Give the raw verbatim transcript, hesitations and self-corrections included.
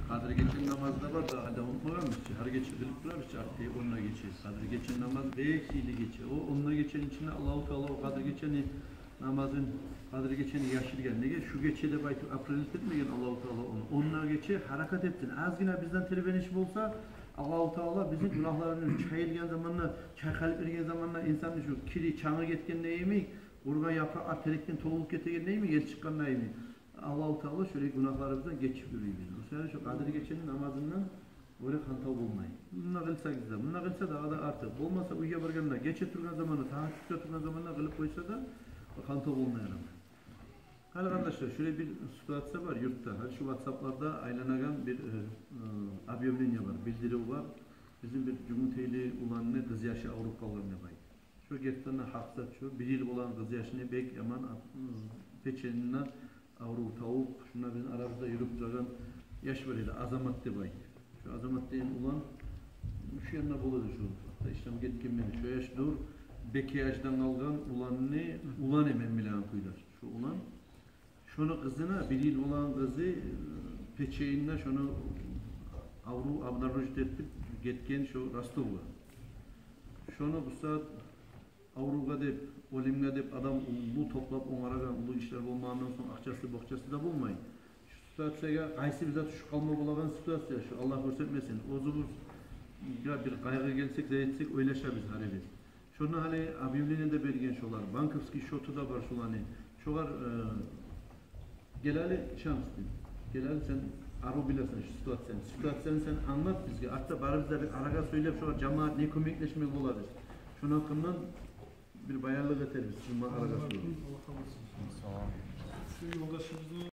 Къадир гечени намазы да бар да, гьали унутмагъанбыз чы. Гьар гече къылып турабыз чы, артда онда гече. Къадир гечени намазы бек сыйлы гече. О онда гечени ичинде Аллагьу Таала о Къадир гечени намазын, Къадир гечени яшыргъан. Неге? Шу гече деп айтып определить этмеген Аллагьу Таала ону. Онда гече гьаракат этсин. Азгъына бизден тербениш болса, Аллагьу Таала бизин гюнагьларыбызны чайылгъан заманда, чайкъалып берген заманда, инсанны шу кири, чангы гетгенде йимик, къуругъан япыракълар терекден тёгюлюп гетегенде йимик, эл чыкъгъанда йимик, Аллагьу Таала шолай гюнагьларыбыздан гечип юрюй бизин. О саялы шу Къадир гечени намазындан оьре хантав болмай. Мунда къылсагъыз да, мунда къылса дагъы да артыкъ. Болмаса уьйге баргъанда, гече тургъан заманда, тагьажжутгъа тургъан заманда къылып къойса да, хантав болмай ярамай. Гьали, къардашлар, шолай бир ситуация бар юртда. Гьали шу ватсапларда айланагъан бир, э, э, объявление бар, билдирив бар. Бизин бир жумутейли уланны къызъяшы авруп къалгъан деп айта. Шо гертиден де гьакъ зат шо. Бир йыл болагъан къызъяшны бек яман ат-, м, печеньинде аврув тавуп, шунда бизин арабызда юрюп турагъан яш бар эди, Азамат деп айта. Шо Азамат деген улан шу янда бола эди шо. Гьатта ишлеп гетген мен. Шо яш дюр, Бекияждан къалгъан уланны, улан эмен билеген кюйлер. Шо улан, шону къызына, бир йыл болагъан къызы, э, печеньинде шону аврув обнаружить этип гетген шо Ростовгъа. Шону бу сагьат аврувгъа деп, оьлюмге деп адам уллу топлап онгарагъан, уллу ишлер болмагъандан сонг акъчасы, бокъчасы да болмай. Шу ситуациягъа къайсы бир зат тюшюп къалма болагъан ситуация шу, Аллагь гёрсетмесин. Оьзюбюзге бир къайгъы гелсек, зат этсек, ойлашабыз гьарибиз. Шонда гьали объявление де берген шолар, банковский счёту да бар шоланы. Шогъар, э, гел гьали, Шамсдин, гел гьали, сен арив билесен шу ситуацияны. Ситуацияны сен англат бизге. Артда барыбыз да бир арагъа сёйлеп, шогъар жамият не кёмеклешмек болабыз, шону гьакъындан бир баянлыкъ этербиз, шуну арагъа сёйлеп. Салам. Шу ёлдашыбызны